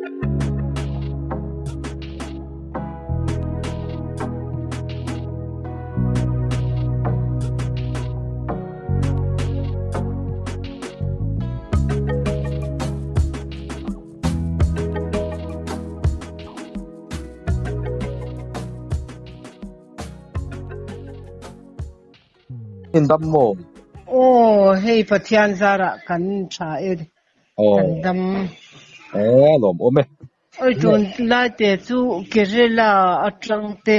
In dam maw? Aw hei Pathian zarah kan tha e kan dam. Aw lawm awm e. Oi tun lai te chu Kerala atang te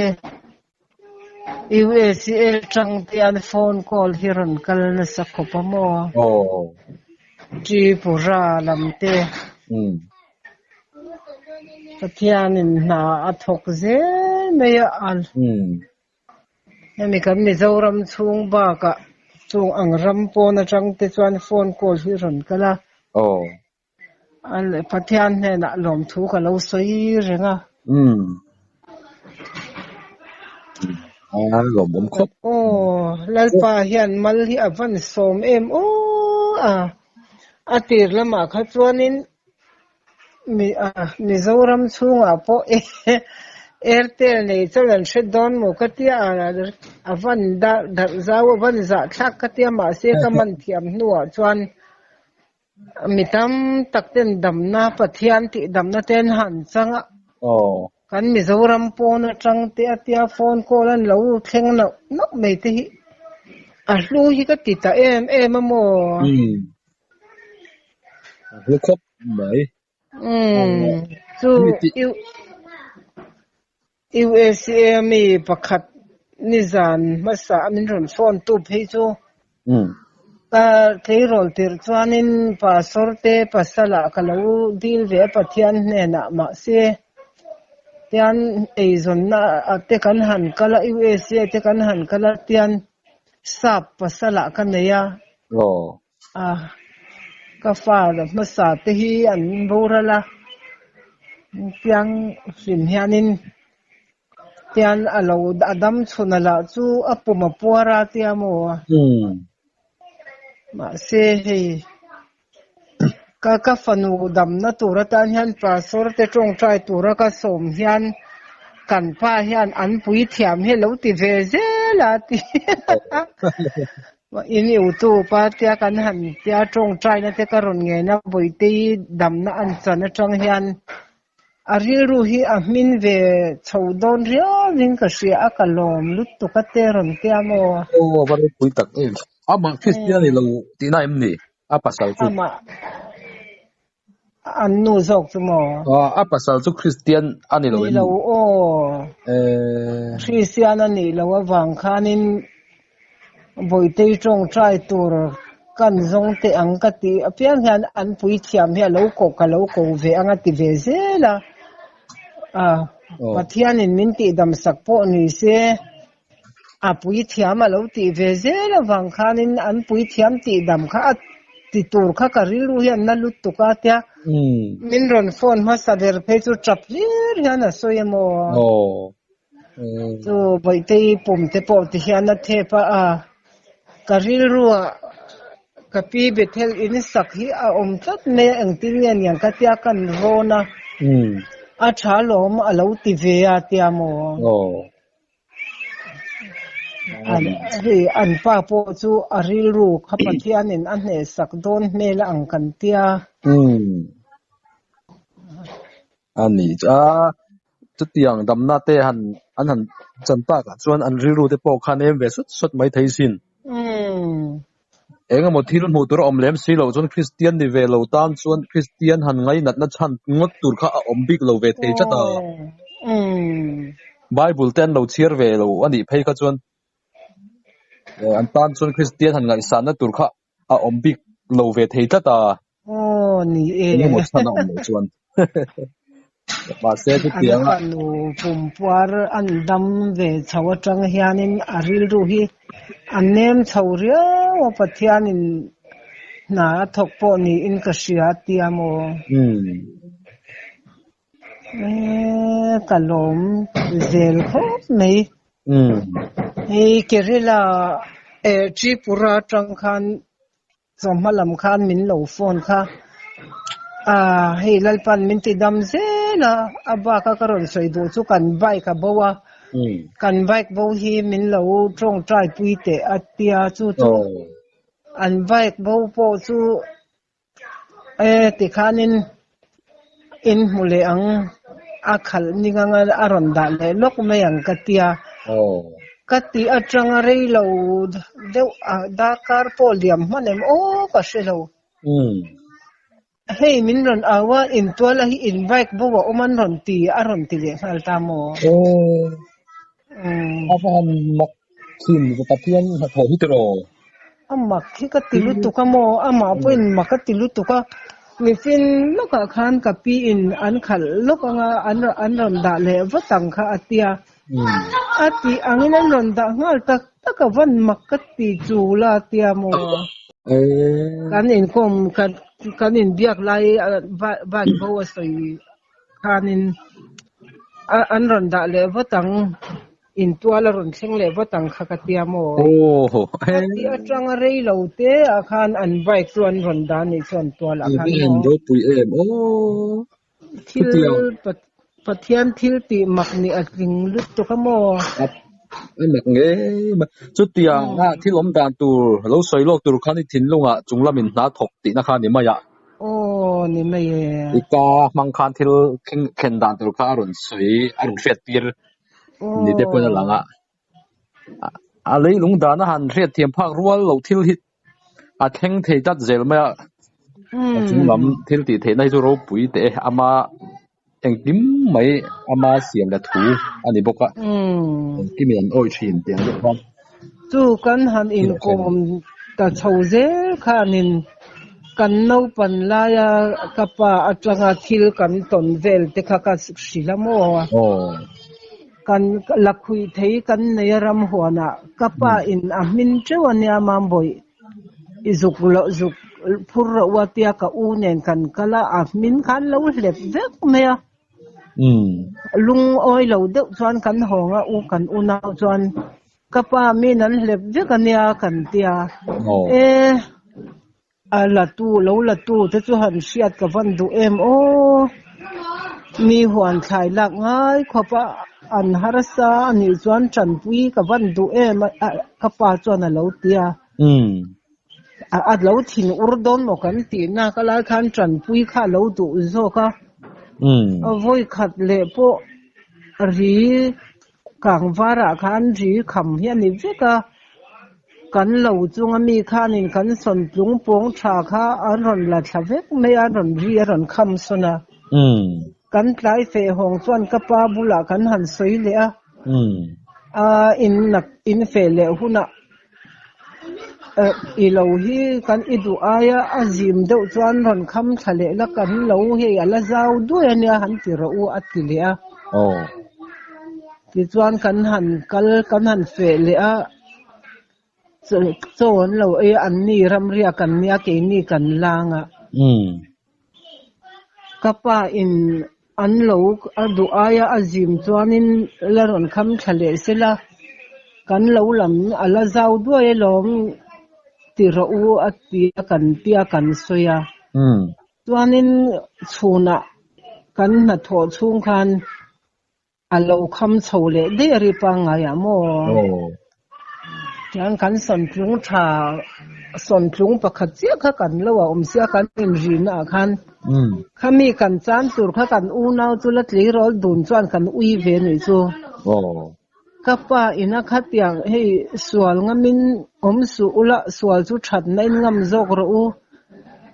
UACL tang te an phone call hi rawn kal nasa khawp a maw? Aw. Tripura lam te. Pathianin hna a thawk zel mai a. Hemi kan Mizoram chhung bakah chung ang ram pawn atang te chuan phone call hi rawn kal a. Aw. Pathian hnenah lawmthu ka lo sawi reng a. Umm. A lawmawm khawp. Aw, Lalpa hian mal hi a van sawm em aw a. A tir lamah kha chuanin Mizoram chhungah pawh Airtel nei chuan an hre dawn maw ka tia a van darh zau a van zahthlak ka tia mahse ka man thiam hnuah chuan Mi tam tak ten damna Pathian tih damna te an han chang a, kan Mizoram pawn atang te a tia phone call an lo thleng nauh nauh mai te hi a hlu hi ka ti ta em em a maw? Umm a hlu khawp mai. Umm chu USA mi pakhat nizan hmasa a min rawn phone tu phei chu ka tleirawl tirh chuanin pastor te pasalah ka lo dil ve a Pathian hnenah mahse tian eizawnna te kan han kal a USA te kan han kal a tian sap pasalah ka nei a a ka fa hmasa te hi an boral a tiang hlim hianin tian a lo a dam chhun a lah chu a pum a puar a tia maw mahse hei ka ka fanu damna tur atan hian pastor te tawngtai tura ka sawm hian kan pa hian an pui thiam hi a lo ti ve zel a ti. In YouTube a tia kan han tia tawngtaina te ka rawn ngen a, Bawihte-i damna an chan atang hian a rilru hi a hmin ve chho dawn riauin ka hria a, ka lawm lutuk a te rawn tia maw? Aw a va ropui tak em. Amah Kristian i lo tihna em ni? A pasal chu. Amah An nu zawk chu maw? A pasal chu Kristian a ni lo em ni? Ni lo aw. Kristian a nih loh avang khanin Bawitei tawngtai tur kan zawng teh ang ka tih apiang hian an puithiam hi a lo ko ka lo ko ve ang a ti ve zel a. Pathianin min tihdam sak pawh ni se a puithiam a lo tih ve zel avang khanin an puithiam tihdam kha a ti tur kha ka rilru hian na lutuk a tia min rawn phone hmasa ber phei chu tap hlir hian a sawi a maw chu Bawihtei pum te pawh ti hian a thep a a ka rilru ah ka pi Bethel in sak hi a awm tlat mai a engtin nge niang ka tia kan rawn a a tha lawm a lo ti ve a tia maw. Hei an pa pawh chu a rilru kha Pathianin a hnehsak dawn hmel a ang kan tia. A ni a, chutiang damna te han an han chan takah chuan an rilru te pawh khan em ve sawt sawt mai thei sin. Eng emaw thil hmuh tur a awm lem si loh chuan Kristian ni ve lo tan chuan Kristian han ngainatna chhan ngawt tur kha a awm bik lo ve thei tlat a. Bible te an lo chhiar ve lo a nih phei kha chuan an tan chuan Kristian han ngaihsanna tur kha a awm bik lo ve thei tlat a. Aw ni e. Eng emaw chhan a awm loh chuan. Mahse chutiang a. An fanu pumpuar an dam ve chho atang hianin a rilru hi a nem chho riau a, Pathianin hna a thawk pawh niin ka hria a tia maw? Eee ka lawm zel khawp mai. Hei Kerala eh Tripura atang khan Chawhma lam khan min lo phone kha. A hei Lalpan min ti dam zel a, a bak a ka rawn sawi duh chu kan bike a bo a, kan bike bo hi min lo tawngtai pui teh a tia chu chu an bike bo pawh chu e tikhanin in hmu leh ang a khalh ning anga a rawn dah leh lawk mai ang ka tia. Ka ti atanga rei lo deuh a darkar pawh liam hman em aw ka hre lo. Hei min rawn au a, intual a hi in bike bo a awm an rawn ti a rawn ti leh nghal ta maw? Aw, a va han mak thin va Pathian hnathawh hi tiraw? A mak hi ka ti lutuk a maw, amah pawhin mak a ti lutuk a, mifin lawkah khan ka pi in an khalh lawk anga an rawn dah leh vat ang kha a tia, A tih angin an rawn dah nghal tak tak a, van mak ka ti chu la tia maw? Kan inkawm kan inbiak lai bike bo a sawi khanin an rawn dah leh vat ang, intual a rawn thleng leh vat ang kha ka tia maw? Ka tih atanga rei lo te ah khan an bike chu an rawn dah anih chuan tualah khan maw? Thil Pathian thil tih mak nih a tling lutuk a maw? A mak ngei mai. Chutiang a thil awm dan tur lo sawi lawk tur khan i thinlungah chung lamin hna thawk tihna kha a ni mai a. Aw ni mai e. I ka hmang khan thil thlen dan tur kha a rawn sawi a rawn hriat tir ni te pawhin a lang a. A leilung dana han hriatthiam phak rual loh thil hi a thleng thei tlat zel mai a, a chung lam thil tih theihna hi chu ropui teh e, ama engkim mai ama siam la thu a ni bawk a, engkimin an awi thin tih ang deuh khan. Chu kan han inkawm ta chho zel khanin kan naupan laia ka pa atanga thil kan tawn vel te kha ka hrilh a maw? Kan la khuih thei kan nei a ram huanah ka pa in a hmin teuh a nia Mambawih i zuk loh zuk phur rawh u a tia ka u nen kan kal a, a hmin khan lo hlep vek mai a. Lungawi lo deuh chuan kan hawng a u kan unau chuan ka pa min an hlep vek a nia kan tia e A la tu lo la tu te chu han hriat ka van duh em aw. Mi huan thlai lak ngai khawp a an harsa a nih chuan tanpui ka van duh em a ka pa chuan a lo ti a. A lo thin ur dawn maw kan tih na ka lai khan tanpui kha a lo duh zawk a. A vawi khat leh pawh ri Kangvarah khan ri kham hi a ni vek a, kan lo chunga mi khanin kan sawn tlung pawng tha kha an rawn la thla vek mai a, an rawn ri a rawn kham sawn a. Kan tlai feh hawng chuan ka pa bulah kan han sawi leh a, a in nak in feh leh hunah i lo hi kan i duh aia a zim deuh chuan rawn kham thla leh la kan lo hei a la zau duai a nia han ti rawh u a ti leh a. Tichuan kan han kal kan han feh leh a, chaw an lo ei a, an ni ramriak an nia keini kan lang a. Ka pa in an lo a duh aia a zim chuanin la rawn kham thla leh sela, kan lo lam a la zau duai alawm ti rawh u a ti a kan tia kan sawi a. Chuanin chhunah kan hnathawh chhung khan A lo kham chho leh daih a ri pangngai ah maw? Tiang kan sawntlung tha, sawntlung pakhat chiah kha kan lo a awm sia kan inrihna ah khan khami kan chan tur kha kan unau chu la tleirawl dun chuan kan ui ve anih chu. Ka pa ina khatiang hei sual ngamin awm suh ula sual chu thatna in ngam zawk rawh u.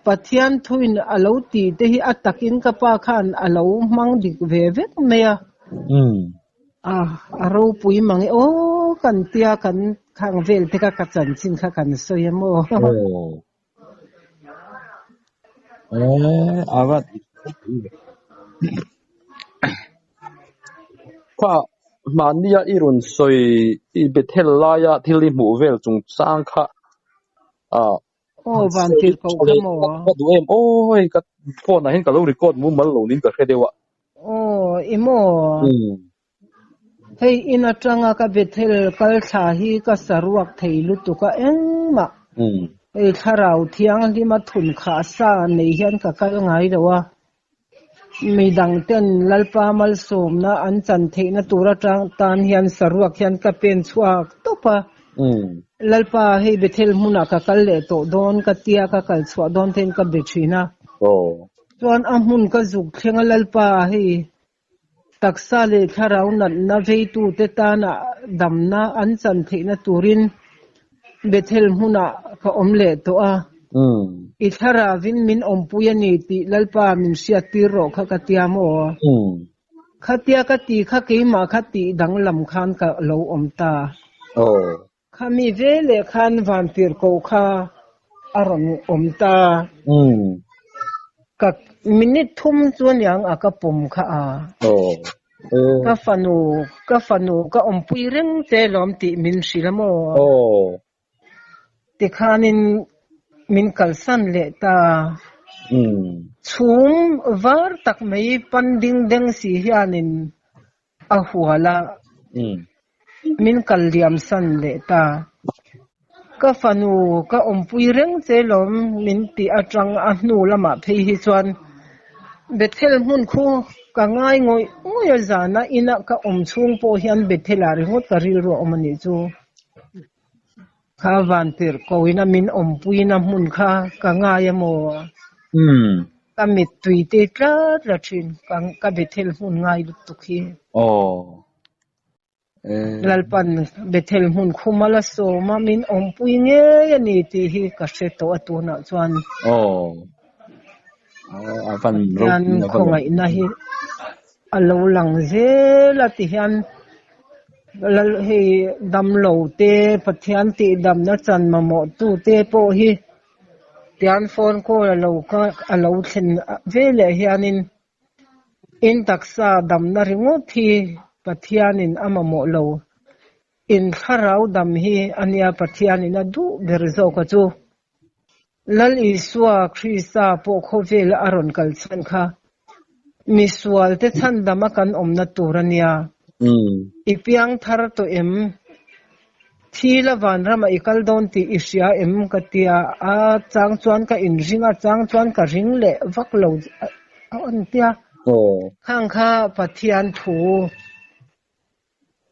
Pathian thuin a lo tih te hi a takin ka pa khan a lo hmang dik ve vek mai a. A, a ropui mang e aw kan tia kan khang vel te kha ka chanchin kha kan sawi a maw. Aw. A va Kha mahnia i rawn sawi i Bethel laia thil i hmuh vel chungchang kha a Aw van tir ko kha maw? Ka duh em aw hei ka phone ah hian ka lo record mumal lo niin ka hre deuh a. Aw i maw? Hei in atanga ka Bethel kal thla hi ka saruak thei lutuk a engmah. Hei thlarau thianghlima thun khah sa nei hian ka kal ngai lo a, midang ten Lalpa malsawmna an chan theihna tur atang tan hian saruak hian ka pen chhuak tawp a. Lalpa hei Bethel hmunah ka kal leh tawh dawn ka tia ka kal chhuah dawn te hian ka be thin a. Chuan a hmun ka zuk thleng a Lalpa hei Taksa leh thlarau natna veitute tana damna an chan theihna turin Bethel hmunah ka awm leh tawh a. I thlaravin min awmpui a ni tih Lalpa min hriattir rawh kha ka tia maw? Khatia ka ti kha keimah kha tih danglam khan ka lo awm ta. Khami veleh khan vantirhkoh kha a rawn awm ta. Ka minute thum chu aniang a ka pawm kha a. Ka fanu, ka fanu ka awmpui reng che lawm tih min hrilh a maw? Tikhanin min kalsan leh ta. Chhum var tak mai pan ding deng si hianin a hual a, min kal liam san leh ta. Ka fanu ka awmpui reng che lawm min tih atang a hnu lamah phei hi chuan Bethel hmun khu ka ngai ngawih ngawih a zana ina ka awm chhung pawh hian Bethel ah ringawt ka rilru a awm a nih chu. Kha vantirh koina min awmpuina hmun kha ka ngai a maw? Ka mittui te tlat la thin ka Bethel hmun ngai lutuk hi. Lalpan Bethel hmun khuma la sawma min awmpui ngei a ni tih hi ka hre tawh a tunah chuan. Pathian khawngaihna hi a lo lang zel a ti hian Lal hei damlo te Pathian tih damna chan mamawh tu te pawh hi tian phone call a lo a lo thlen veleh hianin in taksa damna ringawt hi Pathianin a mamawh lo. In thlarau dam hi a nia Pathianin a duh ber zawk a chu. Lal Isua Krista pawh khawvel a rawn kal chhan kha misual te chhandam a kan awmna tur a nia. I piang thar tawh em? Thi la vanram ah i kal dawn tih i hria em? Ka ti a, a chang chuan ka inring a, chang chuan ka ring leh vak lo a an tia. Khang kha Pathian thu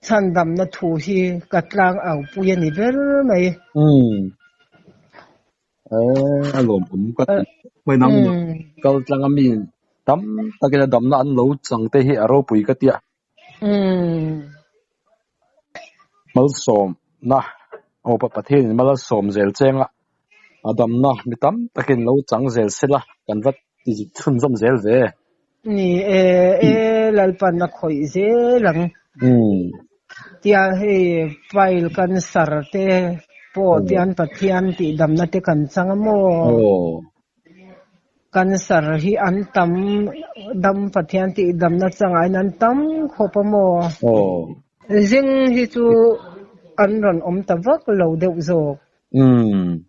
Chhandamna thu hi ka tlang au pui a ni ber mai. Umm. A lawmawm ka ti. Hmai nang kal tlang a mi tam takin a damna an lo chang te hi a ropui ka tia. Umm. Malsawmna aw pa Pathianin mal a sawm zel cheng a, a damna mi tam takin lo chang zel sela kan va ti chhunzawm zel ve. Ni e, e Lalpan a khawih zel ang. Tia hei file cancer te pawh tian Pathian tih damna te kan chang a maw? Cancer hi an tam dam Pathian tih damna changah hian an tam khawp a maw? Zing hi chu an rawn awm ta vak lo deuh zawk.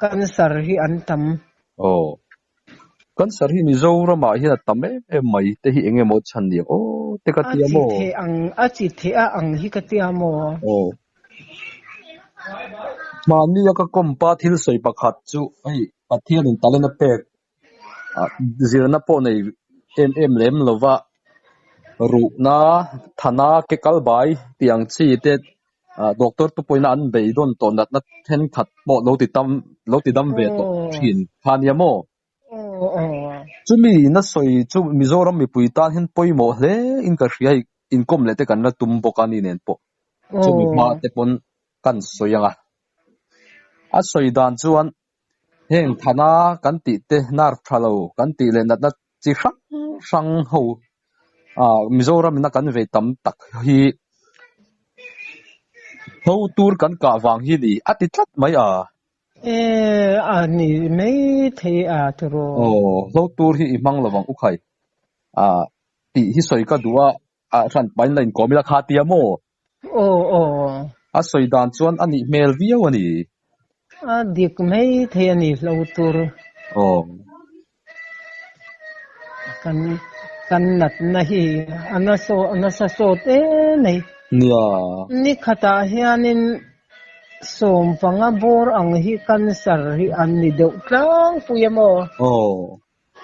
Cancer hi an tam. Cancer hi Mizoramah hian a tam em em mai te hi eng emaw chhan ni ang aw te ka tia maw? A chi theh ang a chi theh a ang hi ka tia maw? Aw. Mahni a ka kawmpa thil sawi pakhat chu hei Pathianin talent a pek zirna pawh nei em em lem lova ruhna thana ke kal bai tih ang chi te Doctor te pawhin an beidawn tawh natna thenkhat pawh lo ti tam lo ti dam ve tawh thin kha nia maw? Chumi na sawi chu Mizoram mipui tan hian pawimawh hle in ka hria hei inkawm leh te kan la tum bawk a ni nen pawh chumi hma te pawn kan sawi ang a. A sawi dan chuan heng thana kan tih te nerve tha lo kan tih leh natna chi hrang hrang ho ah Mizoram in a kan vei tam tak hi ho tur kan kah vang hi ni a ti tlat mai a. E a ni mai thei a tiraw. Aw ho tur hi i hmang lovang u khai a tih hi sawi ka duh a a hran pahin la inkawm ila kha tia maw. Aw aw. A sawi dan chuan a nih hmel viau a ni. A dik mai thei a ni hlo tur. Aw. Kan kan natna hi a nasa a nasa sawt em mai. Nia. Ni khatah hianin. Sawmpanga bawr ang hi cancer hi an ni deuh tlangpui a maw? Aw.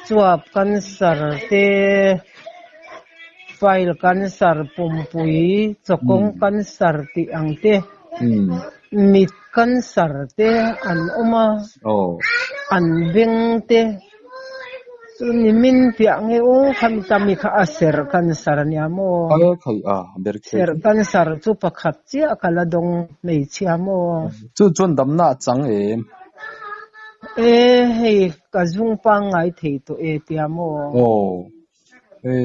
Chuap cancer te, file cancer, pumpui, chawkawng cancer tih ang te, mit cancer te an awm a, an beng te. Chu nimin piah nge u khami ta mi kha a serh cancer a nia maw? Serh cancer chu pakhat chiah ka la dawng hmeichhia maw? Chu chuan damna a chang em? E hei ka zung pangngai thei tawh e tia maw? Aw e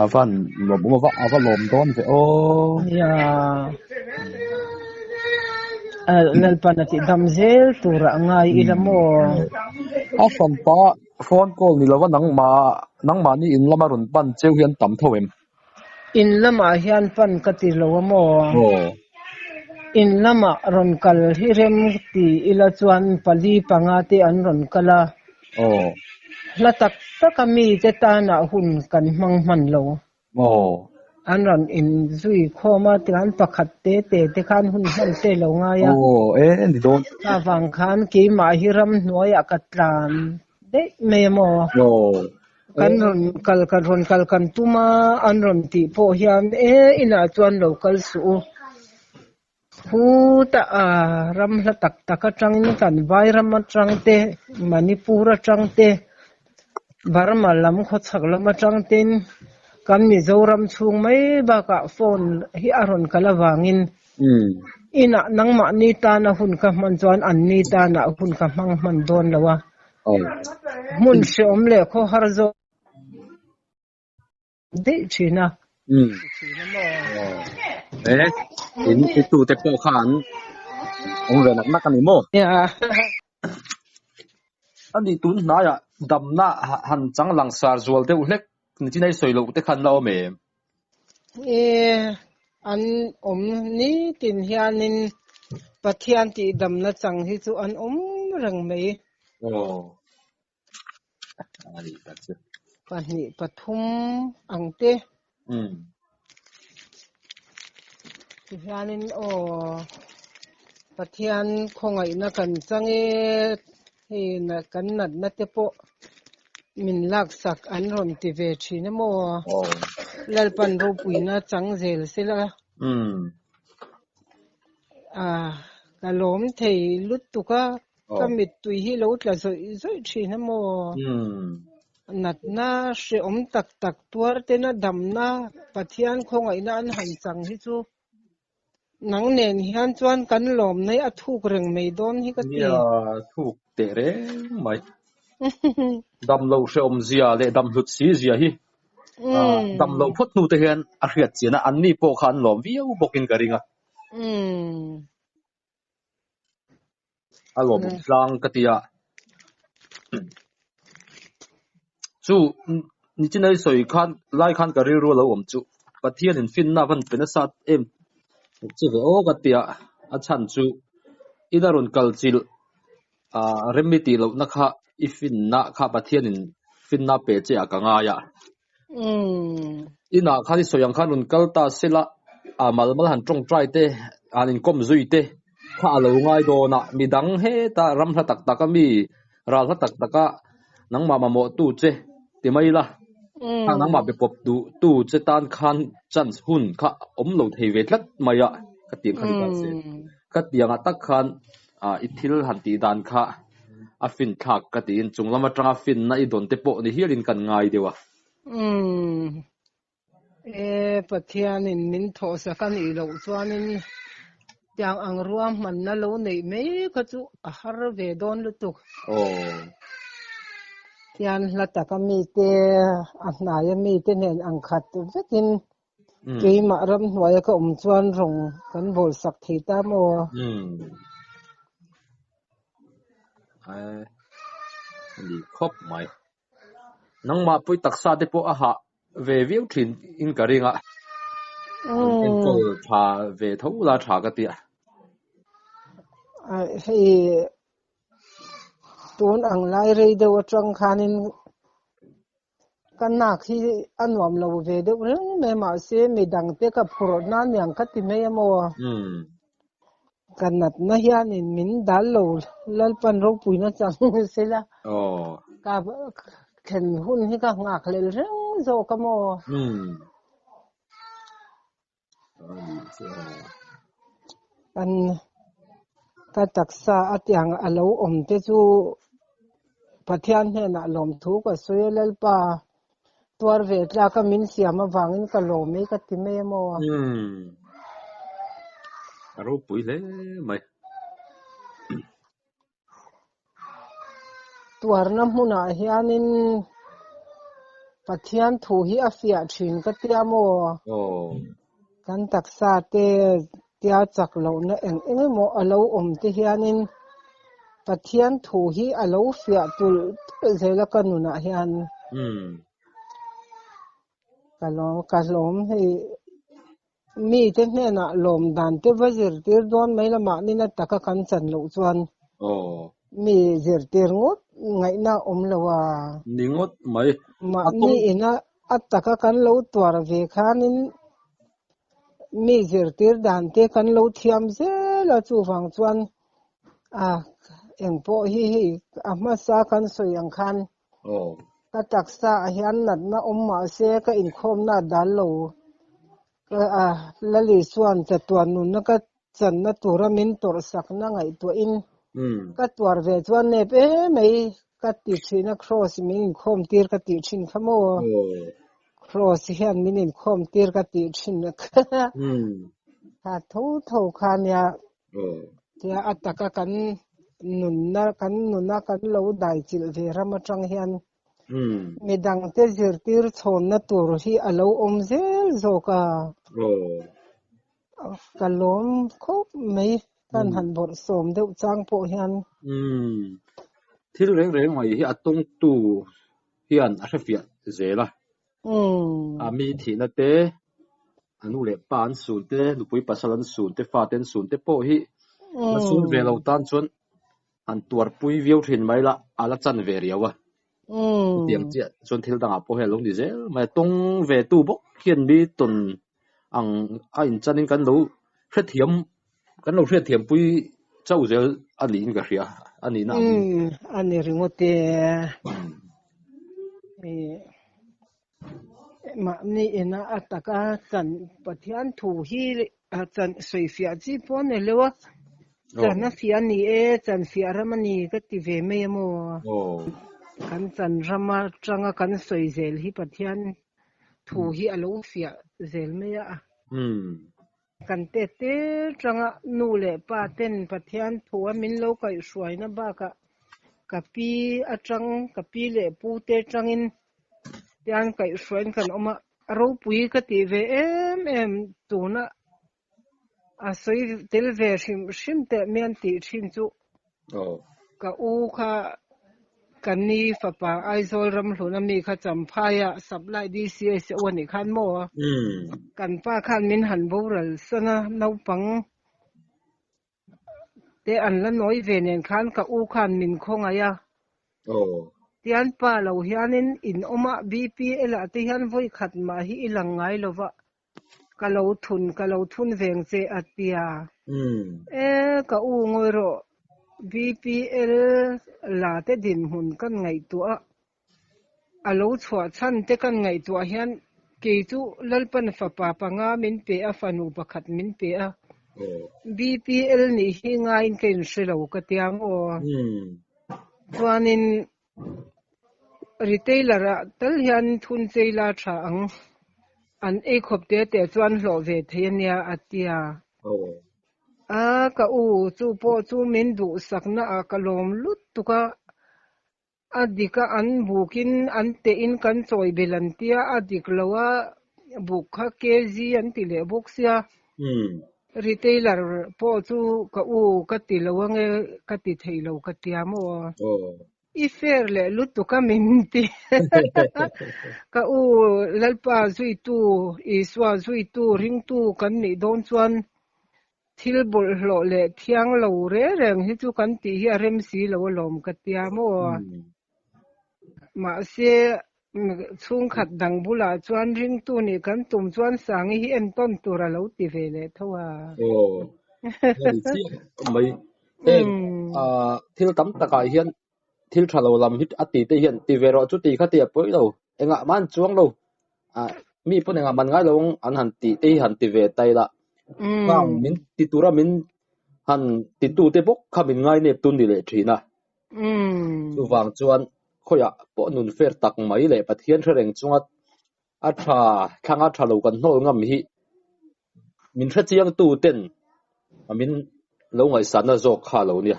a van lawm awm a a va lawm dawn ve aw. Nia Lalpan a tih dam zel turah a ngai ila maw? A hranpa phone call ni lova nangmah nangmahni in lama rawn pan cheu hi an tam tho em? In lamah hian pan ka ti lo a maw? Aw. In lamah rawn kal hi rem ti ila chuan pali panga te an rawn kal a. Aw. Hla tak taka mite tanah hun kan hmang hman lo. Aw. An rawn inzui khawm a, tikhan pakhat te te te khan hun hman te lo ngai a. Aw, e ni dawn. Kha vang khan keimah hi ramhnuaiah ka tlan daih mai a maw? Aw. Kan rawn kal kan rawn kal kan tum a, an rawn tih pawh hian e inah chuan lo kal suh u. Khuta a ram hla tak tak atangin kan vai ram atang te, Manipur atang te, Burma lam khawchhak lam atang ten kan Mizoram chhung mai bakah phone hi a rawn kal avangin inah nangmahni tana hun ka hman chuan anni tana hun ka hmang hman dawn lo a, hmun hreawm leh khawhar zawk daih thin a. Umm. E, in i tute pawh kha an awm ve nak nak a ni maw? A nih tun hnaiah damna han chang langsar zual deuh hlek ni chin a i sawi loh te khan la awm em? E, an awm nitin hianin Pathian tih damna chang hi chu an awm reng mai. Aw. A nih tak chu. Pahnih pathum ang te. Umm. Tihianin aw Pathian khawngaihna kan chang e, hei kan natna te pawh min laksak an rawn ti ve thin emaw. Lalpan ropuina chang zel sela. Umm. A ka lawm thei lutuk a. Ka mittui hi lo tla zawih zawih thin a maw? Natna hrehawm tak tak tuar tena damna Pathian khawngaihna an han chang hi chu nang nen hian chuan kan lawm mai a thuk reng mai dawn hi ka ti. Nia, thuk teh reng mai. Dam lo hrehawm zia leh dam hlut si zia hi dam lo phawt hnu te hian a hriat chian a, anni pawh kha an lawm viau bawkin ka ring a. A lawmawm tlang ka ti a. Chu nichin a i sawi khan lai khan ka rilru a lo awm chu Pathian in finna a van pe nasa em che ve aw ka ti a, a chhan chu ina rawn kal chilh ah rem i tih lohna kha i finna kha Pathian in finna pe che ah ka ngai a. Inah khan i sawi ang khan rawn kal ta sela, a mal mal han tawngtai te, han inkawm zui te kha a lo ngai dawn a, midang heta ram hla tak tak a mi, ral hla tak tak a nangmah mamawh tu che ti mai la, kha nangmah be pawp duh tu che tan khan chance hun kha awm lo thei ve tlat mai a, ka tih ang kha ni ta se. Ka tiangah tak khan i thil han tih dan kha a fin thlak ka tiin chung lam atanga finna i dawn te pawh ni hialin kan ngai deuh a. Umm. E Pathianin min thawhsak a nih loh chuanin tiang ang ruahmanna lo neih mai kha chu a har ve dawn lutuk. Aw. Tian hla taka mite a hnaia mite nen ang khat vekin Keimah ramhnuaia ka awm chuan rawng kan bawl sak thei ta maw? A ni khawp mai. Nangmah pui taksa te pawh a hah ve viau thin in ka ring a. Enkawl tha ve tho la tha ka tia. Hei tun ang lai rei deuh atang khanin. Ka nak hi a nuam lo ve deuh reng mai mahse midangte ka phurh na niang ka ti mai a maw? Ka natna hianin min dal lo Lalpan ropuina chang sela ka thlen hun hi ka nghakhlel reng zawk a maw? Kan ka taksa a tiang a lo awm te chu Pathian hnenah lawmthu ka sawi a, Lalpa tuar ve tlak a min siam avangin ka lawm e ka ti mai a maw? A ropui hle mai. Tuarna hmunah hianin Pathian thu hi a fiah thin ka tia maw? Kan taksa te tia chak lohna eng eng emaw a lo awm te hianin Pathian thu hi a lo fiah tulh tulh zel a ka nunah hian. Ka lawm ka hlawm hei Mite hnenah lawm dan te va zirtir dawn mai la mahni na taka kan chan loh chuan mi zirtir ngawt ngaihna a awm lo a. Ni ngawt mai. Mahni ina a taka kan lo tuar ve khanin mi zirtir dan te kan lo thiam zel a, chuvang chuan a engpawh hi hei a hmasa kan sawi ang khan Ka taksa ah hian natna awm mahse ka inkhawmna a dal lo. Ka Lali chuan chatuan nunna ka channa tura min tawrhsakna ngaihtuahin ka tuar ve chuan nep emai ka ti thin a, Kross min inkhawm tir ka tih thin kha maw? Kross hian min inkhawm tir ka tih thin kha tho tho kha nia. Tia a taka kan nunna kan nuna kan lo daichilh ve ram atang hian midangte zirtir chhawnna tur hi a lo awm zel zawk a. Ka lawm khawp mai kan han bawrhsawm deuh chang pawh hian. Thil reng reng mai hi a tawngtu hian a hrefiah zel a. A mi thihna te, a nu leh pa an sun te, nupui pasal an sun te, fate an sun te pawh hi la sun ve lo tan chuan han tuarpui viau thin mai la, a la chan ve riau a. Chutiang chiah chuan thil dangah pawh hian a lo ni zel mai a. Tawng ve tu bawk hian mi tawn ang a inchanin kan lo hrethiam kan lo hriatthiampui chauh zel a niin ka hria a nihna ang in. A ni ringawt e. Mahni ina a taka chan Pathian thu hi chan sawifiah chi pawh a ni lo a, chan a fiah a ni e, chan fiah ram a ni ka ti ve mai a maw? Kan chan ram atanga kan sawi zel hi Pathian thu hi a lo fiah zel mai a. Kan tet tir tanga nu leh pa ten Pathian thu a min lo kaihhruaina bakah ka pi atang ka pi leh pu te tangin tian kaihhruain kan awm a, a ropui ka tih ve em em tuna a sawi tel ve hrim hrim teh mian tih thin chu ka u kha ka ni fapa Aizawl ramhlun ami kha Champhaia Supply DCS a u anih khan maw? Kan pa khan min han boral san a, naupang te an la nawi ve nen khan ka u khan min khawngaih a. Tian pa lo hianin in awm a, BPL ah te hian vawi khat mah hi i lang ngai lo va, Ka lo thun, ka lo thun veng che a tia. E, ka u ngawi rawh, BPL la te dinhmun kan ngaihtuah a, a lo chhuah chhan te kan ngaihtuah hian kei chu Lalpan fapa panga min pe a, fanu pakhat min pe a, BPL nih hi ngaiin ka inhre lo ka tia ang aw. Chuanin Retailer ah tal hian thun chei la tha ang, an ei khawp te te chuan hlawh ve thei ania a ti a. A ka u chu pawh chu min duhsakna ah ka lawm lutuk a, a dik a an bukin an teh in kan chawi bel an tia, a dik lo a buk kha kg an ti leh bawk sia. Retailer pawh chu ka u ka ti lo ange ka ti thei lo ka tia maw? I fair leh lutuk a min ti. Ka u Lalpa zuitu, Isua zuitu, ringtu kan nih dawn chuan thil bawlhhlawh leh thiang lo reng reng hi chu kan tih hi a rem si lo alawm ka tia maw? Mahse. Chhungkhat dang bulah chuan ringtu nih kan tum chuan Sangi hi entawn tur a lo ti ve leh tho a. Aw, a ni chiah mai. Heng thil tam takah hian thil tha lo lam hi a ti te hian ti ve rawh chu ti kha ti a pawi lo, engah mah an chuang lo. Mi pawn engah man ngai lo ang an han tih te hi han ti ve ta ila. Khang min ti tura min han titu te bawk kha min ngai nep tun ni leh thin a. Chuvang chuan khawiah pawh nun fer tak mai leh Pathian hre reng chunga a tha thlanga tha lo kan hnawl ngam hi min hre chiang tu ten min lo ngaihsanna zawk kha a lo nia.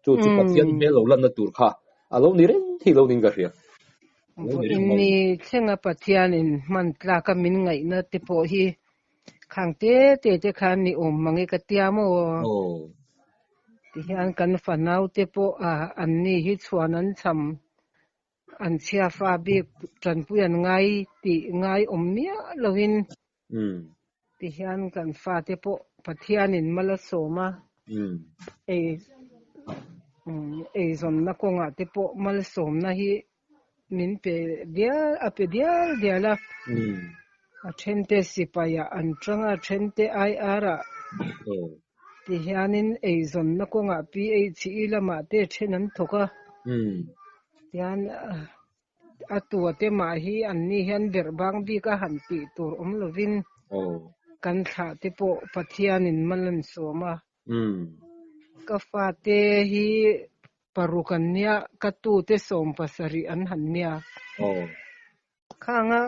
Chu chu Pathian hmel lo lanna tur kha a lo ni reng hi lo niin ka hria. Vawiin thlenga Pathianin hman tlaka min ngaihna te pawh hi Khang te te te khan ni awm mang e ka tia maw? Tihian kan fanau te pawh an ni hi chhuan an cham, an chhia fa bik tanpui an ngai tih ngai awm miah loin tihian kan fate pawh Pathianin mal a sawm a, ei eizawnna kawngah te pawh malsawmna hi Min pe dial a pe dial dial a, a thente sipaiah an tang a, a thente IR ah tihianin eizawnna kawngah PHE lamah te then an thawk a, tihian a tua te mah hi anni hian berh bang bik a han tih tur awm lovin kan thlah te pawh Pathianin mal an sawm a. Ka fate hi paruk an nia, ka tute 70 an han nia. Khanga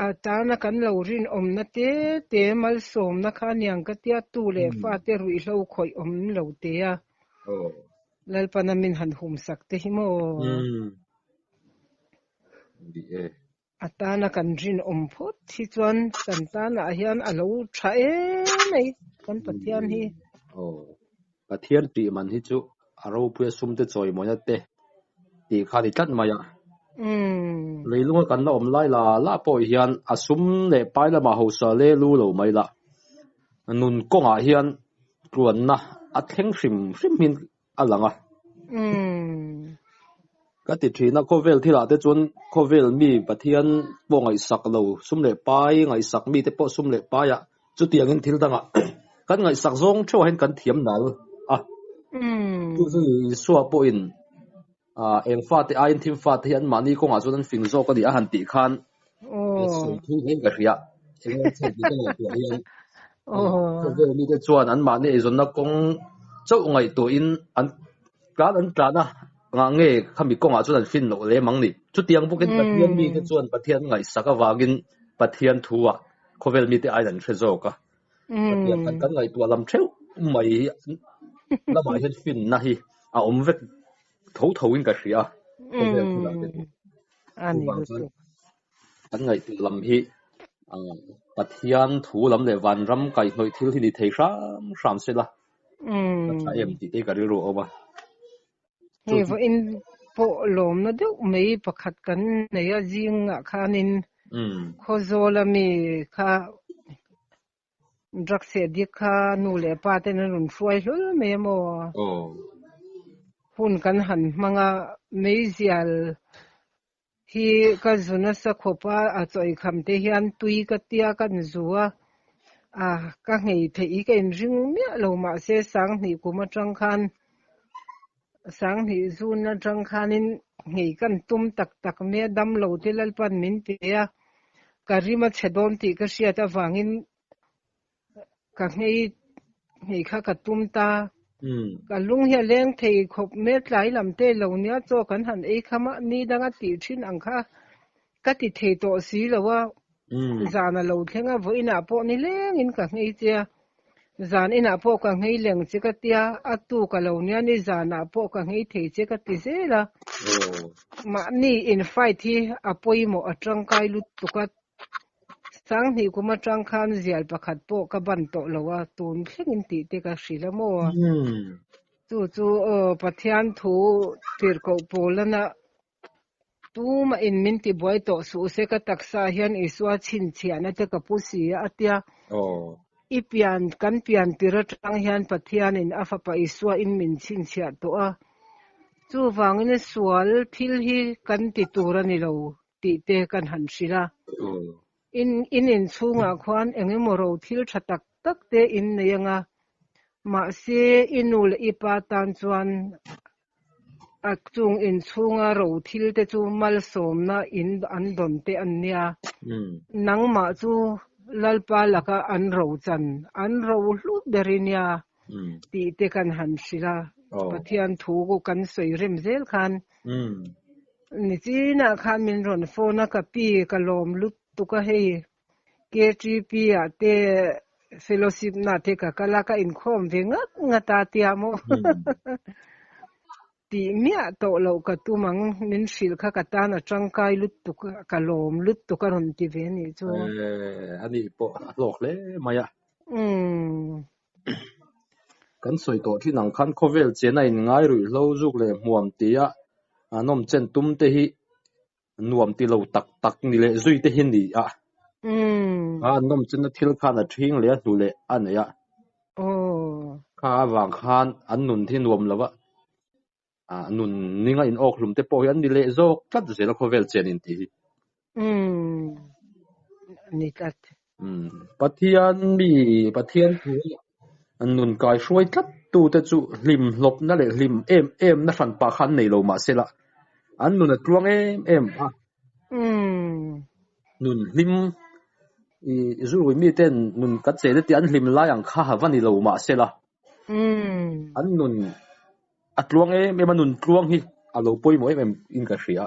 a tana kan lo rinawmna te te malsawmna kha aniang ka tia tu leh fate ruihhlo khawih awm lo te a. Lalpana min han humsak te hi maw? A tana kan rinawm phawt hi chuan kan tanah hian a lo tha em mai kan Pathian hi. Aw, Pathian tih man hi chu a ropuia sumte chawimawina te tih kha a ni tlat mai a. Leilunga kan la awm lai la la pawh hian a sum leh pai lamah hausa le lu lo mai la, nun kawngah hian tluanna a thleng hrim hrim hin a lang a. Ka ti thin a, khawvel thilah te chuan khawvel mi Pathian pawh ngaihsak lo, sum leh pai ngaihsak mi te pawh sum leh paiah chutiangin thil dangah kan ngaihsak zawng theuhah hian kan thiam nal a. Chu chu Isua pawhin eng fate aiin thim fate hi anmahni kawngah chuan an fing zawk a ni a han tih khan sawi thui hlein ka hria. Eng nge chhan tih ka ngaihtuah hian khawvel mite chuan anmahni eizawnna kawng chauh ngaihtuahin an tlan an tlan a, ngah nge khami kawngah chuan an fin loh lem ang ni. Chutiang bawkin Pathian mite chuan Pathian ngaihsak avangin Pathian thuah khawvel mite aiin an hre zawk a. Pathian kan kan ngaihtuah lam theuh mai hi lamah hian finna hi a awm vek tho tho in ka hria a khawvel thilah te pawh. Chuvang chuan kan ngaihtuah lam hi Pathian thu lam leh vanram kaihhnawih thil hi ni thei hram hram sela ka tha em tih te hi ka rilru a awm a. Hei vawiin pawh lawmna deuh mai pakhat kan nei a zingah khanin Khawzawl ami kha drugs addict kha nu leh pa ten an rawn hruai hlawl mai a maw? Hun kan han hmang a, meizial hi ka zu nasa khawp a, a chawikham te hian tui ka tia kan zu a, a ka nghei theih hi ka inring miah lo mahse sanghnih kum atang khan sanghnih zun atang khanin nghei kan tum tak tak mai a, damlo te Lalpan min pe a, ka rim a chhe dawn tih ka hriat avangin Ka nghei nghei kha ka tum ta. Ka lung hi a leng thei khawp mai tlai lam te lo nia chaw kan han ei kham a, ni danga tih thin ang kha ka ti thei tawh si lo a, zan a lo thleng a, vawiinah pawh ni lengin ka nghei che a, zan inah pawh ka nghei leng che ka tia, a tu ka lo nia ni zanah pawh ka nghei thei che ka ti zel a, mahni in fight hi a pawimawh a tangkai lutuk a. Sanghnih kum atang khan zial pakhat pawh ka ban tawh lo a, tun thlengin tih te ka hrilh a maw? Chu chu aw Pathian thu tirhkoh Paulana tumah in min ti buai tawh suh se ka taksa hian Isua chhinchhiahna te ka pu si a tia. I pian kan pian tir atang hian Pathianin a fapa Isua in min chhinchhiah tawh a, chuvangin sual thil hi kan ti tur a ni lo. tih te kan han hrilh a. In in inchhungah khuan eng emaw ro thil tha tak tak te in nei anga, mahse i nu leh i pa tan chuan a chung inchhunga ro thil te chu malsawmna in an dawn te an nia. Nangmah chu Lalpa laka an ro chan, an ro hlut ber i nia tih te kan han hrilh a, Pathian thu kan sawi rem zel khan nichinah khan min rawn phone a, ka pi ka lawm lutuk a hei KTP ah te fellowship na te ka kal a, ka inkhawm ve ngat ngat a tia maw tih miah tawh loh ka tum ang, min hrilh kha ka tan a tangkai lutuk a, ka lawm lutuk a rawn ti ve a nih chu. A nih pawh a hlawk hle mai a. Kan sawi tawh thin ang khan khawvel chena inngai ruihhlo zuk leh hmuam tia an awm chen tum te hi nuam ti lo tak tak ni leh zui te hi ni a. A an nawm chenna thil khan a ṭhing leh a hnu leh a nei a. Kha avang khan an nun hi nuam lo a, nun ninga in awk hlum te pawh hi an ni leh zawk tlat zel a khawvel chen in tih hi. Ni tlat. Pathian mi, Pathian thu nun kai hruai tlat tu te chu hlim hlawpna leh hlim em em na hran pah kha an nei lo mahsela an nun a tluang em em a. Nun hlim i zurui mi ten nun kan chei te tih an hlim lai ang kha va ni lo mahsela an nun A tluang em em a, nun tluang hi a lo pawimawh em em in ka hria.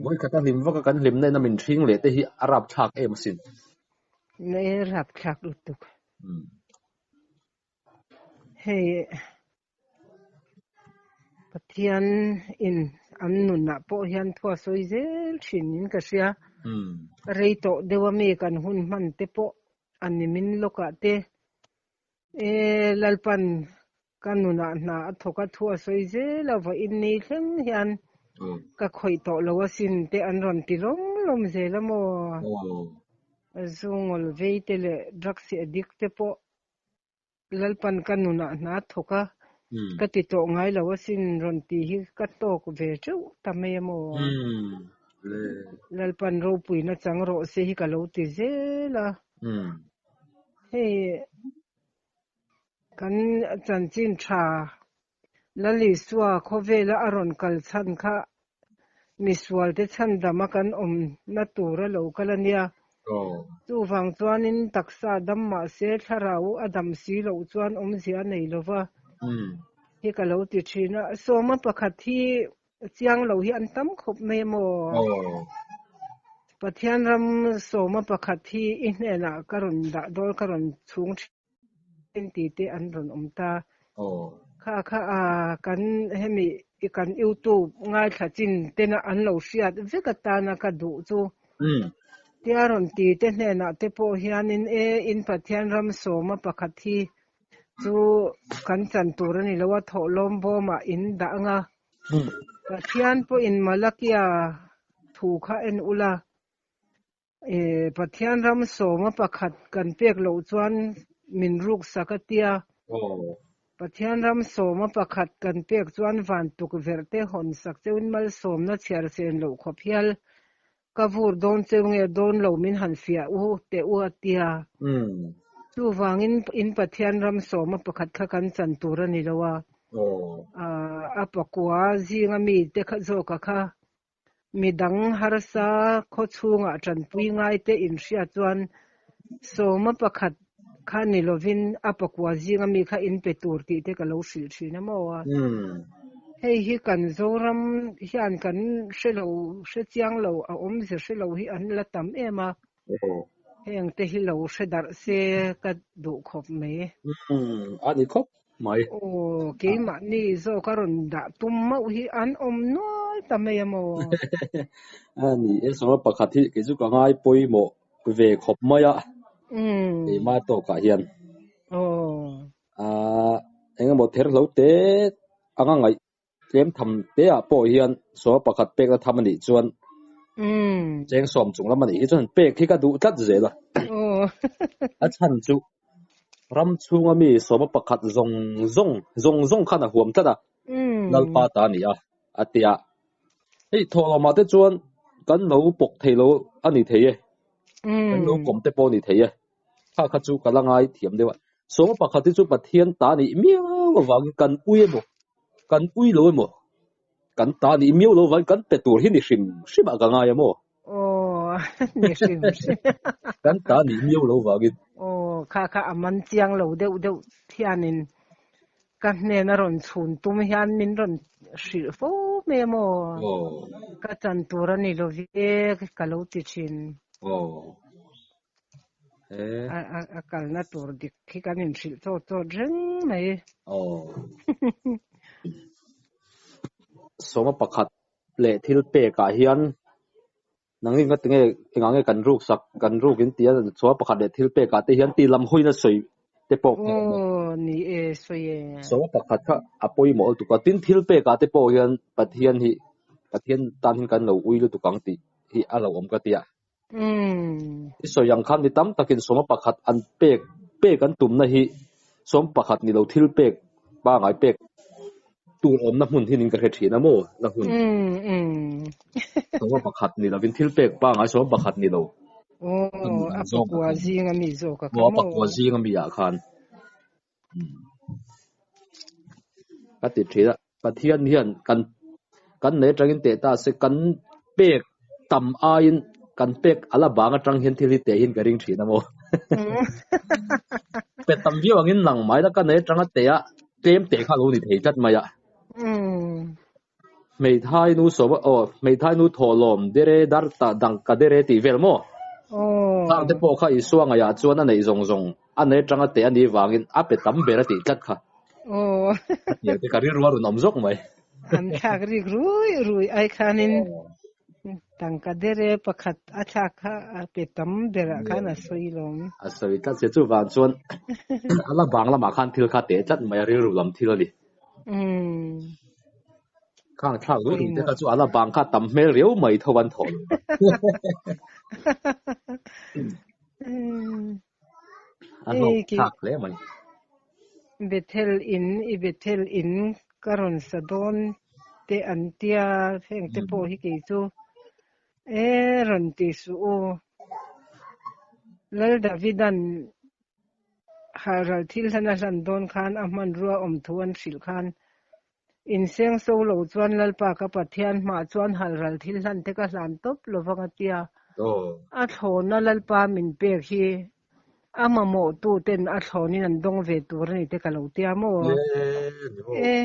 Vawi khat a hlim vak a, kan hlimna in a min ṭhing leh te hi a rapthlak em asin. Nei rapthlak lutuk. Hei Pathian in an nunah pawh hian thu a sawi zel thin in ka hria. Rei tawh deuh a mi kan hun hman te pawh a ni min lawkah te E Lalpan ka nunah hna a thawk a, thu a sawi zel a, vawiin ni thleng hian ka khawih tawh lo asin te an rawn ti lawm lawm zel a maw? Zu ngawl vei te leh drugs addict te pawh Lalpan ka nunah hna a thawk a, ka ti tawh ngai lo asin rawn tih hi ka tawk ve teuh ta mai a maw? Lalpan ropuina chang rawh se hi ka lo ti zel a. Hei kan chanchin tha Lalisua khawvela a rawn kal chhan kha misual te chhandam a kan awmna tur a lo kal a nia. Chuvang chuanin taksa dam mahse thlarau a dam si loh chuan awmzia a nei lova hi ka lo ti thin a. Sawma pakhat hi Chiang lo hi an tam khawp mai maw? Pathian ram sawma pakhat hi i hnenah ka rawn dah dawl ka rawn chhung thin ti te an rawn awm ta. Kha kha a kan hemi kan YouTube ngaithla chin tena an lo hriat vek atana ka duh chu. Tia rawn ti te hnenah te pawh hianin e in Pathian ram sawma pakhat hi chu kan chan tur a ni lo a, thawhlawm bawmah in dah ang a. Pathian pawhin Malakia thu kha en ula, Pathian ram sawma pakhat kan pek loh chuan min ruk sak a tia. Pathian ram sawma pakhat kan pek chuan van tukverh te hawn sak cheuin malsawmna chhiar sen loh khawp hial Ka vur dawn cheu nge dawn lo min han fiah u teh u a tia. Chuvangin in Pathian ram sawma pakhat kha kan chan tur a ni lo a. A pakua zinga mi te kha zawka kha midang harsa khaw chhungah tanpui ngai te inhriat chuan sawma pakhat kha ni lovin a pakua zinga mi kha in pe tur tih te ka lo hrilh thin a maw a. Hei hi kan Zoram hian kan hre lo, hre chiang lo, a awmze hre lo hi an la tam em a. Heng te hi lo hre darh se ka duh khawp mai. A ni khawp mai. Aw, keimahni zawk a rawn dah tum mauh hi an awm nual ta mai a maw? A ni e, sawma pakhat hi kei chu ka ngai pawimawh ve khawp mai a, keimah tawkah hian. Aaa eng emaw ther hlo te anga ngaih tlem tham te ah pawh hian sawma pakhat pek na tham a nih chuan cheng sawm chung lam a nih hi chuan pek hi ka duh tlat zel a. A chhan chu ram chhunga mi sawma pakhat zawng zawng zawng zawng khan a huam tlat a, Lalpa ta a ni a, a ti a. Hei thawhlawmah te chuan. kan lo pawk thei lo a ni thei e, kan lo kawm te pawh a ni thei e, kha kha chu ka la ngai thiam deuh a. Sawma pakhat hi chu Pathian ta nih miau avangin kan ui emaw, kan ui lo emaw, kan ta nih miau lo avangin kan pe tur hi ni hrim hrim ah ka ngai a maw? Aw, ni hrim hrim. Kan ta nih miau lo vangin. Aw, kha kha a man chiang lo deuh deuh hianin ka hnen a rawn chhun tum hian min rawn hrilh fo mai a maw? Aw. Ka chan tur a ni lo ve ka lo ti thin. Aw. E. A a a kalna tur dik hi kan inhrilh chawt chawt reng mai. Aw. Sawma pakhat leh thil pek ah hian nangni nga tinge engah nge kan ruk sak kan ruk in tia chhuah pakhat leh thil pek ah te hian tih lam hawiin a sawi te pawh kha awm a. Aw ni e sawi e. Sawma pakhat kha a pawimawh lutuk a tin thil pek ah te pawh hian Pathian hi Pathian tan hian kan lo ui lutuk ang tih hi a lo awm ka tia. I sawi ang khan mi tam takin sawma pakhat an pek pek an tumna hi sawm pakhat ni lo thil pek pangai pek tur awmna hmun hi nin ka hre thin a maw na hun sawma pakhat ni lovin thil pek pangai sawm pakhat ni lo a pakua zing ami zawk a kha maw a pakua zing ami ah khan Ka ti thin a, Pathian hian kan kan nei atangin teh ta se kan pek tam aiin kan pek a la bang atang hian thil hi teh hian ka ring thin a maw. Pe tam viau angin lang mai la ka nei atanga teh a tlem teh kha a lo ni thei tlat mai a. Hmeithai nu sawm aw hmeithai nu thawhlawm dere dar ta dang ka dere tih vel maw? Khang te pawh kha Isua ngaihah chuan a neih zawng zawng a nei atanga teh a nih vangin a pe tam ber a tih tlat kha. A tiang te ka rilru a rawn awm zawk mai. An thlak rik rui rui ai khanin tangka dere pakhat a thlak kha a pe tam berah khan a sawi lawm. A sawi tlat sia chuvang chuan a la bang lamah khan thil kha teh tlat mai a rilru lam thil a ni. Khang thlak rui rui te kha chu a la bang kha tam hmel riau mai tho an thawh lo. A hlawk thlak hle mai. Bethel in i Bethel in ka rawn sa dawn te an tia heng te pawh hi kei chu e rawn ti suh u. Lal Davidan Halral thil hlan a hlan dawn khan a hmanrua awm thu an hrilh khan inseng so lo chuan Lalpa ka Pathian hmah chuan halral thil hlan te ka hlan tawp lo vang a tia. A thlawna Lalpa min pek hi a mamawh tu ten a thlawnin an dawng ve tur a ni te ka lo tia maw? E,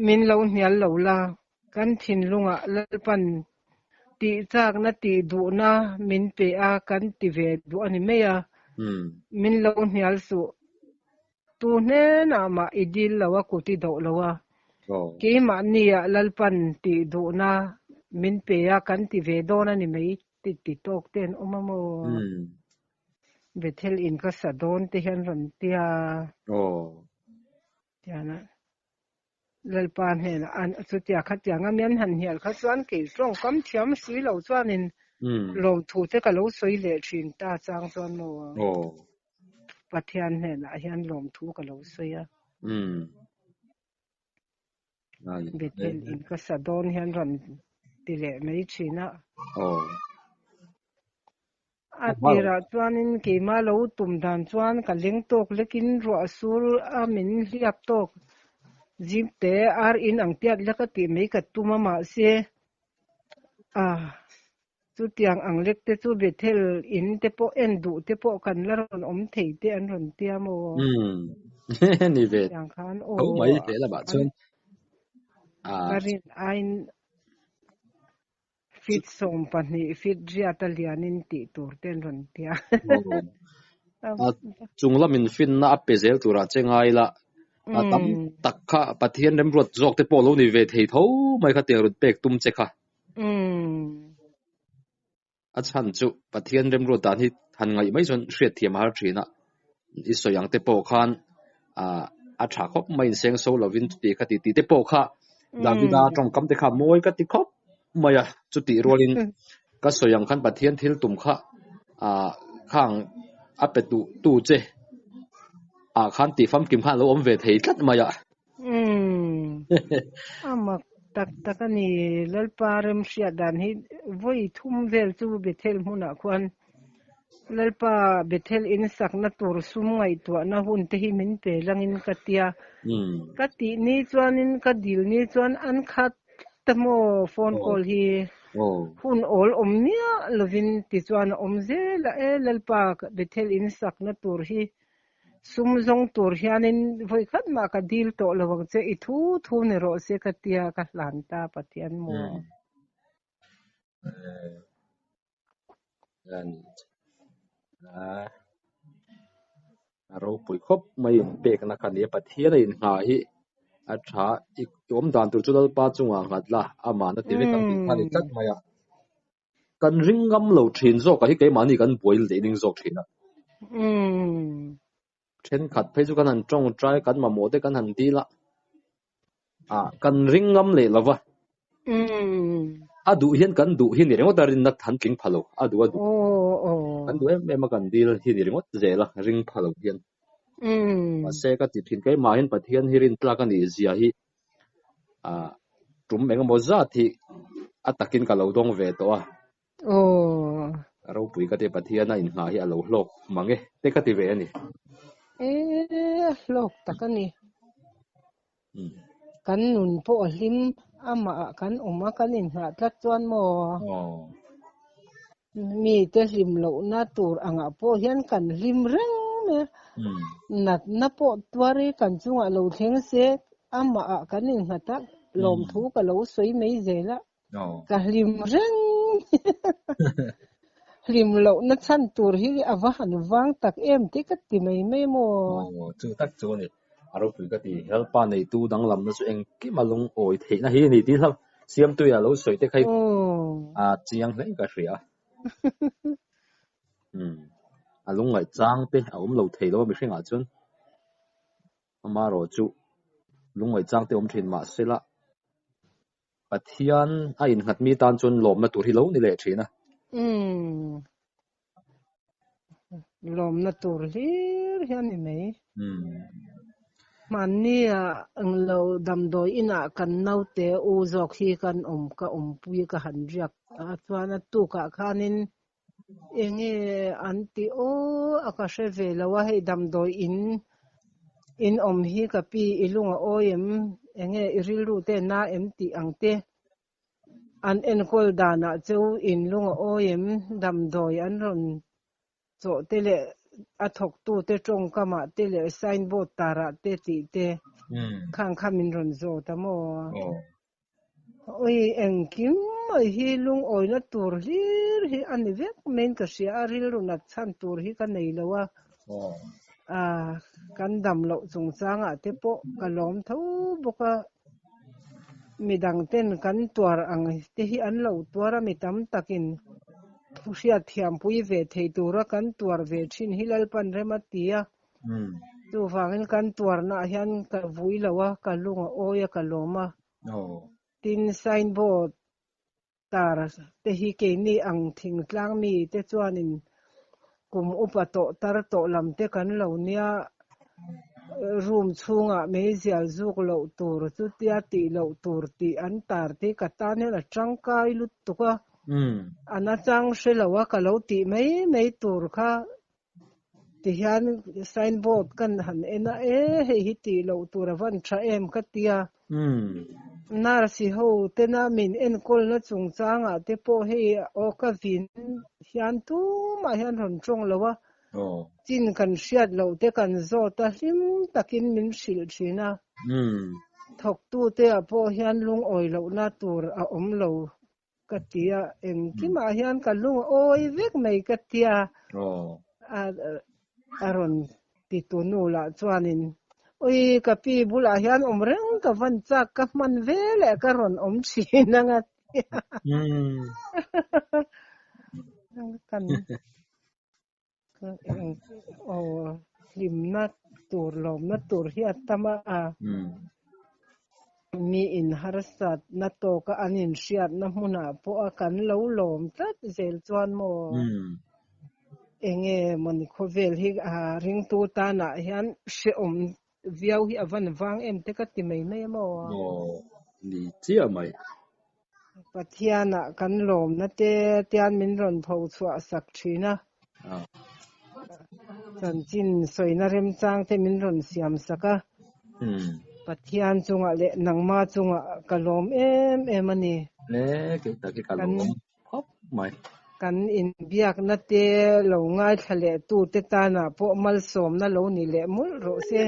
min lo hnial lo la, Kan thinlungah Lalpan tihchakna tihduhna min pe a, kan ti ve duh a ni mai a. Min lo hnial suh. Tu hnenah mah i dil lo a, kut i doh lo a. Keimahniah Lalpan tihduhna min pe a, kan ti ve dawn a ni mai ti ti tawk te an awm a maw? Bethel in ka sa dawn te hian rawn tia. Tiana Lalpa hnenah an chutia khatiang a mian han hnial kha chuan kei tawngkam thiam hrui lo chuanin lawmthu te ka lo sawi leh thin ta chang chuan maw Pathian hnenah hian lawmthu ka lo sawi a. Bethel in ka sa dawn hian rawn ti leh mai thin a. A tirah chuanin keimah lo tum dan chuan ka leng tawk lekin ruah sur a min hliap tawk zip te ar in ang piat lek a tih mai ka tum a mahse a chutiang ang lek te chu Bethel in te pawh en duh te pawh kan la rawn awm thei te an rawn tia maw? Ni ve Chutiang khan tho aw mai lehlamah chuan a ka rin aiin Feet 12, feet riat a lianin tih tur te an rawn ti a. A chung lamin finna a pe zel turah che ngai la, a tam tak kha Pathian remruat zawk te pawh lo ni ve thei tho mai kha tiang rawn pek tum che kha. A chhan chu Pathian remruat dan hi han ngaih mai chuan hriatthiam a har thin a, i sawi ang te pawh khan a tha khawp mai inseng so lovin chuti kha ti tih te pawh kha Davida tawngkam te kha mawi ka ti khawp mai a, chutih rualin ka sawi ang khan Pathian thil tum kha khang a pe duh tu che ah khan tih famkim khan a lo awm ve thei tlat mai a. A mak. Tak tak a ni, Lalpa remhriat dan hi vawi thum vel chu Bethel hmunah khuan Lalpa Bethel in sakna tur sum ngaihtuahna hun te hi min pe langin ka tia. Ka tih ni chuanin ka dil ni chuan an khat tlat a maw phone call hi hun awl awm miah lovin tichuan a awm zel a, e Lalpa Bethel in sakna tur hi Sum zawng tur hianin vawi khat mah ka dil tawh lo ang che, i thu thu ni rawh se ka tia ka hlan ta Pathian maw. A ropui khawp mai in pekna kha nia Pathian a inngah hi a tha i awm dan tur chu Lalpa chungah nghat la amah na ti vek ang tih kha a ni tlat mai a. Kan ring ngam lo thin zawk ah hi keimahni kan buai leh ding zawk thin a. Thenkhat phei chu kan han tawngtai kan mamawh te kan han dil a, ah kan ring ngam leh lo va. A duh hian kan duh hi ni ringawt a rinna han tling pha lo, a duh a duh. Kan duh em em a kan dil hi ni ringawt zel a, ring pha lo hian. Mahse ka ti thin keimahin Pathian hi rintlak a nih zia hi ah tum eng emaw zat hi a takin ka lo dawng ve tawh a. Aw. A ropui ka ti Pathian a inngah hi a lo hlawk mang e te ka ti ve a ni. E a hlawk tak a ni. Kan nun pawh a hlim amah ah kan awm a kan inngah tlat chuan maw. Aw. Mite hlim lohna tur angah pawh hian kan hlim reng mai a, natna pawh tuar i kan chungah lo thleng se amah ah kan innghat a, lawmthu ka lo sawi mai zel a, ka hlim reng hlim lohna chhan tur hi a va han vang tak em tih ka ti mai mai maw. Aw, chu tak chu a ni. A ropui ka ti. Helpa neitu danglamna chu engkim a lungawi theihna hi a ni tih hlauh Siamtuia lo sawi te kha hi a chiang hle ka hria. Umm a lungngaih chang te a awm lo thei lo a mihringah chuan amaherawh chu lungngaih chang te awm thin mahsela Pathian a innghat mi tan chuan lawmna tur hi lo ni leh thin a. Umm lawmna tur hlir hi a ni mai. Hmanni ah englo damdawi inah kan naute u zawk hi kan awm ka awmpui ka han riak a chuan a tukah khanin enge an ti aw a ka hre ve lo a hei damdawi in in awm hi ka pi i lung a awi em enge i rilru te na em tih ang te. An enkawl danah chu in lung a awi em? Damdawi an rawn chawh te leh a thawktute tawngkamah te leh signboard tarah te tih te khang kha min rawn zawt a maw? Awi engkim mai hi lungawina tur hlir hi a ni vek maiin ka hria a, rilru nat chhan tur hi ka nei lo a. Kan dam loh chungchangah te pawh ka lawm tho bawk a. Midang ten kan tuar ang te hi an lo tuar a, mi tam takin thu hriat thiampui ve thei tura kan tuar ve thin hi Lalpan rem a ti a. Chuvangin kan tuarnaah hian ka vui lo a, ka lung a awi a, ka lawm a. Tin, signboard tar te hi keini ang thingtlang mi te chuanin kum upa tawh tar tawh lam te kan lo nia, room chhungah meizial zuk loh tur chutia tih loh tur tih an tar te hi ka tan hian a tangkai lutuk a, a nachang hre lo a ka lo tih mai mai tur kha Tihian signboard kan han en a, e hei hi tih loh tur a van tha em ka ti a. Nurse ho tena min enkawlna chungchangah te pawh hei aw ka vin hian tumah hian rawn tawng lo a, chin kan hriat loh te kan zawt a, hlim takin min hrilh thin a. Thawktute ah pawh hian lungawi lohna tur a awm lo Ka ti a, engkimah hian ka lung a awi vek mai ka ti a. A rawn ti tu nu lah chuanin, Ui, ka pi bulah hian awm reng ka van chak, ka hman ve leh ka rawn awm thin ang a ti a. Kan Aw hlimna tur lawmna tur hi a tam a, mi in harsatna tawka an inhriatna hmunah pawha kan lo lawm tlat zel chuan maw enge mawni khawvel hi a ringtu tanah hian hrehawm viau hi a van vang em te ka ti mai mai a maw. Ni chiah mai. Pathianah kan lawmna te tian min rawn pho chhuah sak thin a. Chanchin sawina remchang te min rawn siam sak a. Pathian chungah leh nangma chungah ka lawm em em a ni. Le kei tak hi ka lawm khawp mai. Kan inbiakna te lo ngaithla leh tute tanah pawh malsawmna lo ni leh mawlh rawh se.